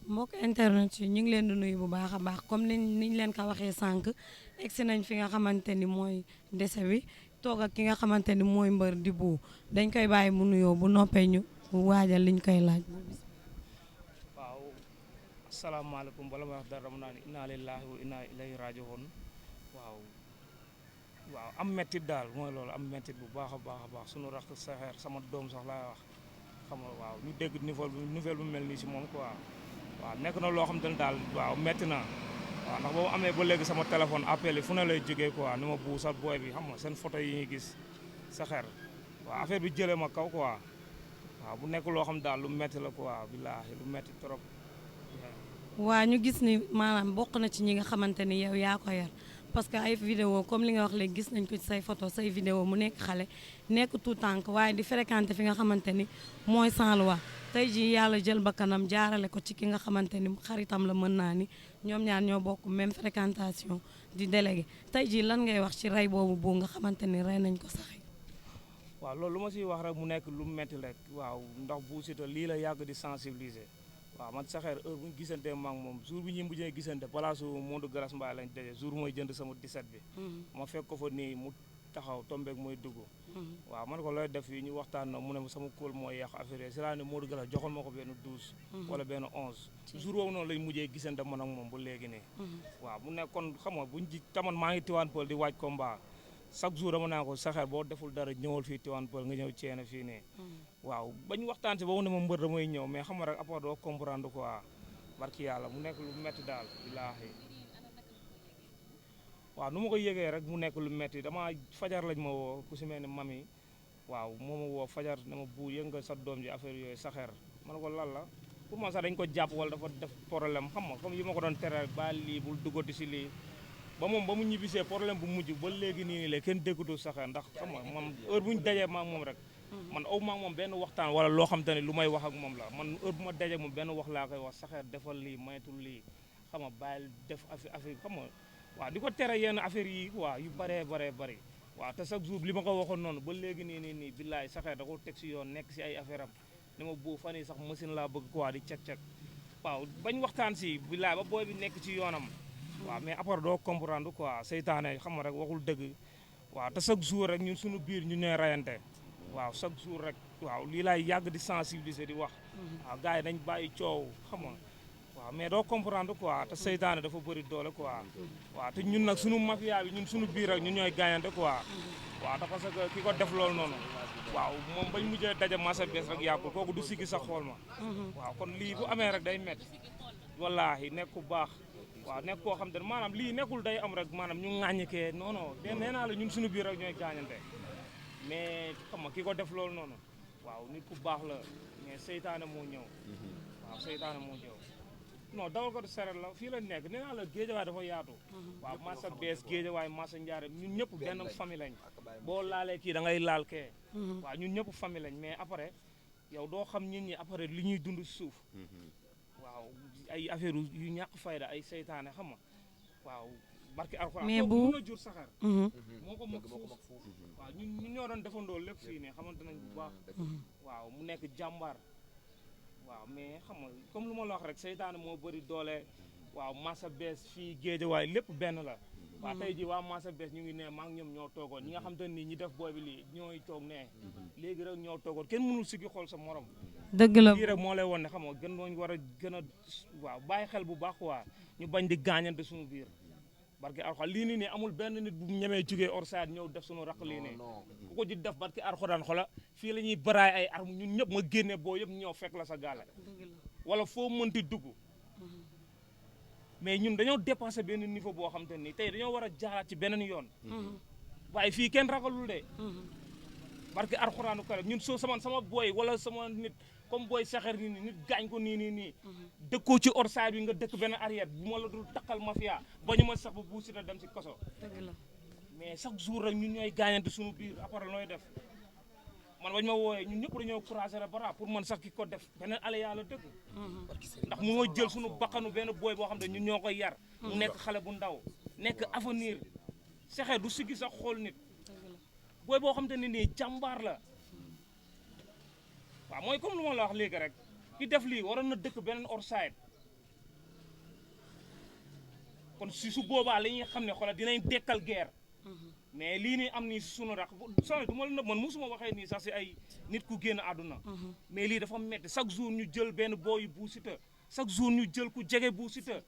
mbokk internet yi ñu ngi leen di nuyu bu baax a baax comme niñ leen ko waxee sànq egsi nañ fi nga xamante ni mooy dese bi toog ak ki nga xamante ni mooy mbër di bu dañ koy bàyyi mu nuyoo bu noppee ñu waajal liñ koy laaj. waaw asalaamaaleykum bala ma wax dara dama naan inna lillahi wa inna ilayhi rajiun waaw waaw am mettit daal mooy loolu am mettit bu baax a baax a baax sunu rakk saxeer sama doom sax laay wax xam nga waaw ñu dégg nouvelle bu mel nii si moom quoi waaw nekk na loo xam te ne daal waaw metti na waaw ndax boobu amee ba léegi sama téléphone appel yi fu ne lay jógee quoi ni ma buusal booy bi xam nga seen photo yi ñuy gis saxeer waaw affaire bi jëlee ma kaw quoi waaw bu nekk loo xam daal lu metti la quoi billaahi lu metti trop. waa ñu gis ni maanaam bokk na ci ñi nga xamante ni yow yaa ko yar parce que ay vidéo comme li nga wax léegi gis nañ ko ci say photo say vidéo mu nekk xale nekk tout tànk waaye di fréquenté fi nga xamante ni mooy Saint-Louis tey jii yàlla jël bakkanam jaarale ko ci ki nga xamante ni xaritam la mën naa ni ñoom ñaar ñoo bokk même fréquentation di délégué tey jii lan ngay wax ci rey boobu bu nga xamante ni rey nañ ko sax. waaw loolu lu ma siy wax rek mu nekk lu metti rek waaw ndax Bou Siteu lii la yàgg di sensibiliser waaw man saxeer heure bu ñu gisantee maak moom jour bi ñuy mujjee gisante place Modou Garas Mbaye lañ daje jour mooy jënd sama 17 bi ma fekk ko fa nii mu taxaw tombeek mooy dugg waaw man ko looy def yi ñu waxtaan na mu ne sama kóol mooy yàq affaire yi si laa ne Modou Garas joxoon ma ko benn 12 wala benn 11 jour boobu noonu lañ mujjee gisante man ak moom ba léegi nii waaw mu nekkoon xam nga buñ ji taman maa ngi Tivaouane Peulh di waaj combat chaque jour dama naa ko saxeer boo deful dara ñëwal fii Tivaouane Peulh nga ñëw ceene fii nii waaw bañ waxtaan si ba mu ne ma mbër damay ñëw mais xam nga rek après doo comprendre quoi barki yàlla mu nekk lu metti daal billaahi waaw nu ma ko yëgee rek mu nekk lu metti dama fajar lañ ma woo ku si mel ni mami waaw moo ma woo fajar ne ma bu yëngal sa doom ji affaire yooyu saxeer ma ne ko lan la pour moi sax dañ ko jàpp wala dafa def problème xam nga comme yi ma ko doon tere ba lii bul duggati si lii ba moom ba mu ñibbisee problème bu mujj ba léegi nii la kenn déggutu saxeer ndax xam nga man heure bu ñu dajee maak moom rek man aw maak moom benn waxtaan wala loo xam te ne lu may wax ak moom la man heure bu ma dajee moom benn wax laa koy wax saxeer defal lii maytul lii xam nga bàyyil def affaire xam nga waaw di ko tere yenn affaire yi waaw yu baree bëri waaw te chaque jour li ma ko waxoon noonu ba léegi nii billaay saxeer da ko teg si yoon nekk si ay affaire am ne ma boo fan yi sax machine laa bëgg quoi di cek waaw bañ waxtaan si billaay ba booy bi nekk ci yoonam waaw mais après doo comprendre quoi seytaane xam nga rek waxul dëgg waaw te chaque jour rek ñun suñu biir ñu ñooy rayante waaw chaque jour rek waaw lii laay yàgg di sensibiliser di wax waaw gars yi dañ bàyyi coow xam nga waaw mais doo comprendre quoi te seytaane dafa bëri doole quoi waaw te ñun nag suñu mafia bi ñun suñu biir rek ñun ñooy gaañante quoi waaw te parce que ki ko def loolu noonu waaw moom bañ mujjee daje masa bees rek yàggul kooku du siggi sax xool ma waaw kon lii bu amee rek day métti wallaahi nekk ku baax waaw nekk koo xam te ne maanaam lii nekkul day am rek maanaam ñu ŋàññikee non non nee naa la ñun suñu biir rek ñooy gaañante mais xam nga ki ko def loolu noonu waaw nit ku baax la mais seytaane moo ñëw waaw seytaane moo ñëw non dawal ko seret la fii la nekk nee naa la géejawaay dafa yaatu waaw massa bees géejawaay massa njaare ñun ñëpp benn famille lañ boo laalee kii da ngay laal kee waaw ñun ñëpp famille lañ mais après yow doo xam nit ñi après li ñuy dund suuf waaw ay affaire yu ñàkk fayda ay seytaane xam nga waaw barki alxuraan mais bu mën a jur saxar moo ko mag fuuf waaw ñun ñoo doon defandoo lépp fii ne xamante nañ bu baax waaw mu nekk jàmbaar waaw mais xam nga comme lu ma la wax rek seytaane moo bëri doole waaw massa bees fii géejawaay lépp benn la waaw tey ji waa massa bees ñu ngi ne maa ngi ñoom ñoo toogoon ñi nga xam te nii ñi def booy bi lii ñooy toog ne léegi rek ñoo toogoon kenn mënul siggi xool sa morom dëgg la lii rek moo lay won ne xam nga gën mooñ war a gën a waaw bàyyi xel bu baax waa ñu bañ di gaañante suñu biir barki alxuraan lii nii amul benn nit bu ñemee jógee orsade ñëw def suñu raq lii nii ku ko ji def barki alxuraan xola fii la ñuy baraay ay arme ñun ñëpp ma génne boo yëpp ñëw fekk la sa gaale wala foo mënti dugg mais ñun dañoo dépassé benn niveau boo xam te nii tey dañoo war a jaaraat ci beneen yoon waaye fii kenn ragalul de barki alxuraanu karim ñun soo sama booy wala sama nit comme booy saxeer nii nit gaañ ko nii dëkkoo ci orsade bi nga dëkk benn arrière bu ma la dul takkal mafia ba ñu ma sax ba Bou Siteu dem si koso mais chaque jour rek ñun ñooy gaañante suñu biir après nooy def man bañ ma wooyee ñun ñëpp dañoo croiser les bras pour man sax ki ko def beneen ale yàlla dëgg ndax mu ma jël suñu bakkanu benn booy boo xam ne ñun ñoo koy yar mu nekk xale bu ndaw nekk avenir saxeer du siggi sax xool nit booy boo xam te ne nii jàmbaar la waaw mooy comme lu ma la wax léegi rek ki def lii waroon na dëkk beneen orside kon su boobaa la ñuy xam ne xoolal dinañ dekkal guerre mais lii nii am nii sunu rak sone du ma la nëbb man musuma waxee nii sax si ay nit ku génn àdduna mais lii dafa metti chaque jour ñu jël benn booyu Bou Siteu chaque jour ñu jël ku jege Bou Siteu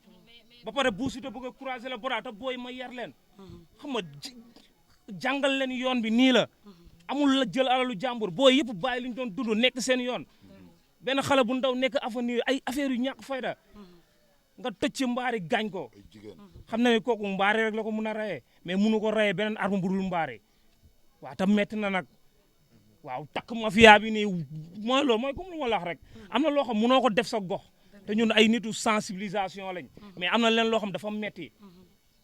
ba pare Bou Siteu bëgg a croiser la bras te booy ma yar leen xam nga jàngal leen yoon bi nii la amul la jël alalu jàmbur booy yëpp bàyyi li ñu doon dund nekk seen yoon benn xale bu ndaw nekk avenir ay affaire yu ñàkk fayda nga tëj ci mbaari gaañ ko xam na ne kooku mbaari rek la ko mun a rayee mais munu ko rayee beneen arme bu dul mbaari waaw tam metti na nag waaw takk mafia bi nii mooy loolu mooy comme lu ma la wax rek am na loo xam munoo ko def sa gox te ñun ay nitu sensibilisation lañ mais am na leen loo xam dafa metti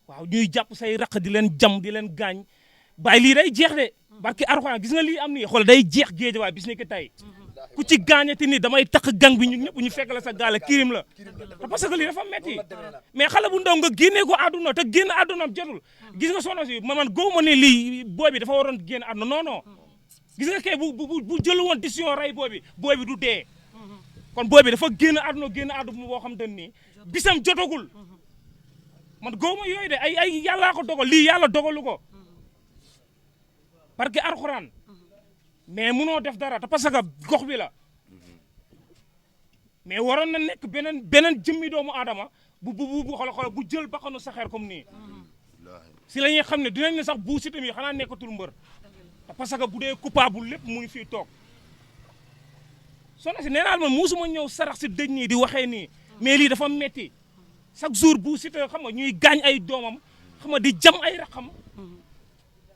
waaw ñuy jàpp say raq di leen jam di leen gaañ bàyyi lii day jeex de barki Alxuraan gis nga lii am nii xool day jeex géej waaye bis ni ki tey ku ci gaañati ni damay takk gang bi ñun ñëpp ñu fekk la sa gaale kirim la te parce que lii dafa metti mais xale bu ndaw nga génnee ko àdduna te génn àdduna jotul gis nga soxna si man góob ma ne lii booy bi dafa waroon génn àdduna non non gis nga kay bu jël woon décision rey booy bi du dee kon booy bi dafa génn àdduna boo xam te ni bisam jotagul man góob ma yooyu de ay yàllaa ko dogal lii yàlla dogalu ko parce que Alxuraan mais munoo def dara te parce que gox bi la mais waroon na nekk beneen jëmmi doomu aadama bu xool bu jël bakkanu saxeer comme nii si la ñuy xam ne dinañ ne sax Bou Siteu mi xanaa nekkatul mbër te parce que bu dee coupable lépp mu ngi fii toog soxna si nee naa ma musuma ñëw sarax si dëj nii di waxee nii mais lii dafa metti chaque jour Bou Siteu xam nga ñuy gaañ ay doomam xam nga di jam ay raxam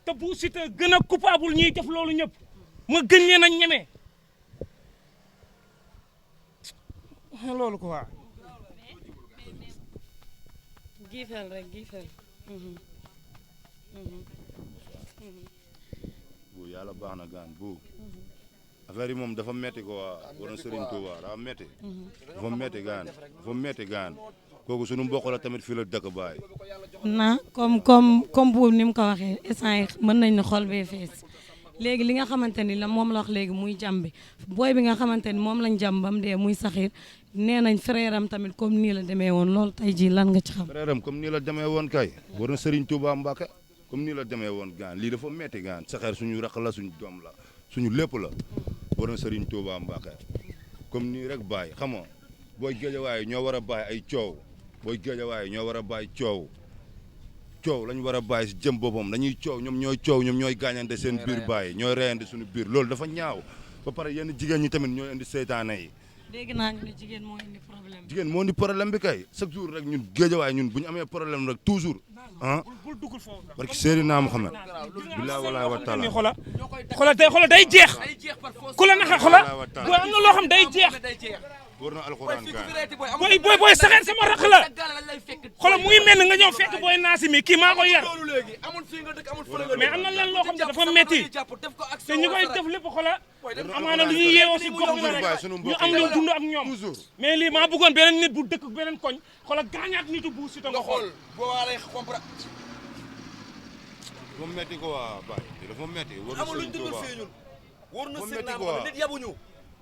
te Bou Siteu gën a coupable ñuy def loolu ñëpp ma gën leen a ñeme loolu quoi. giifal rek giifal. bu yàlla baax na gaan bu affaire yi moom dafa metti quoi war na Serigne Touba dafa metti dafa metti gaan kooku sunu mbokk la tamit fii la dëkk baay. na comme bu ni mu ko waxee instant yi mën nañ ne xol bee fees léegi li nga xamante ni la moom la wax léegi muy jàmm bi booy bi nga xamante ni moom lañ jàmm bam dee muy saxiir nee nañ frère am tamit comme nii la demee woon loolu tey jii lan nga ci xam. frère am comme nii la demee woon kay war na Serigne Touba Mbacke comme nii la demee woon gaan lii dafa metti gaan saxeer suñu raq la suñu doom la suñu lépp la war na Serigne Touba Mbacke comme nii rek bàyyi xam nga booy géejawaay ñoo war a bàyyi ay coow booy géejawaay ñoo war a bàyyi coow lañu war a bàyyi si jëm boppam dañuy coow ñoom ñooy gaañante seen biir bàyyi ñooy reyante suñu biir loolu dafa ñaaw ba pare yenn jigéen ñi tamit ñooy indi seytaane yi. dégg naa ñu ne jigéen moo indi problème bi. jigéen moo indi problème bi kay chaque jour rek ñun géejawaay ñun bu ñu amee problème rek toujours ah parce que Seydina Muhammad billahi wallahi wa taala xoolal day jeex ku la naxa xoolal booy am na loo xam day jeex war na alxuraan booy saxeer sama rakk la xoolal mu ngi mel ni nga ñëw fekk booy naasi mi kii maa ko yar mais am na leen loo xam ne dafa metti te ñu koy def lépp xoolal amaana lu ñuy yeewoo si gox bi la rek ñu am lu dund ak ñoom mais lii maa bëggoon beneen nit bu dëkk beneen koñ xoolal gaañaat nitu Bou Siteu nga xool dafa metti ko waa baay dafa metti amul luñ dundul fii ñun wóor na seen naa nit yabuñu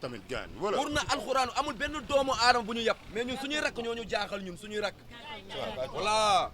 tamit gaan wala wóor na alxuraanu amul benn doomu aadama bu ñu yab mais ñun suñuy rakk ñoo ñu jaaxal ñun suñuy rakk voilà